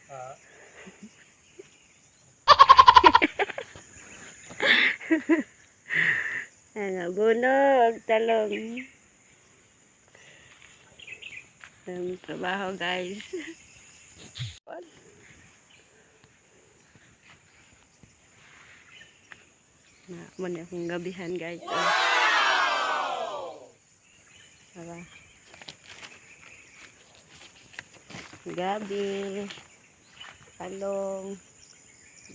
Ah. Ano, bunog, talong. Ang trabaho, guys. Na, muna akong gabihan, guys. Wow! Diba? Gabi. Talong.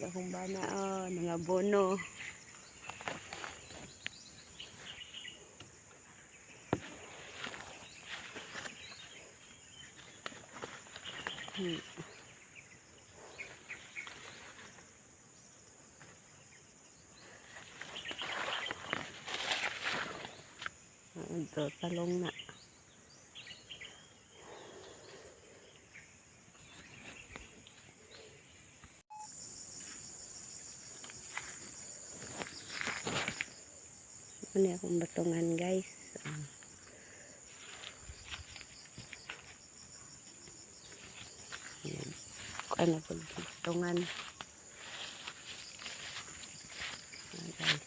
Akong bana, oh, mga bono. Ito, talong na. Ano akong batungan, guys. Ah. Ayan. Ano pag batungan. Ah, guys.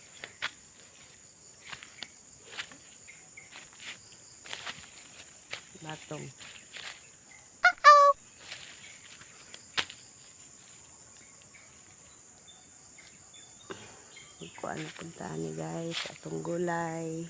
Batong. Kuan na punta ni, guys, atong gulay.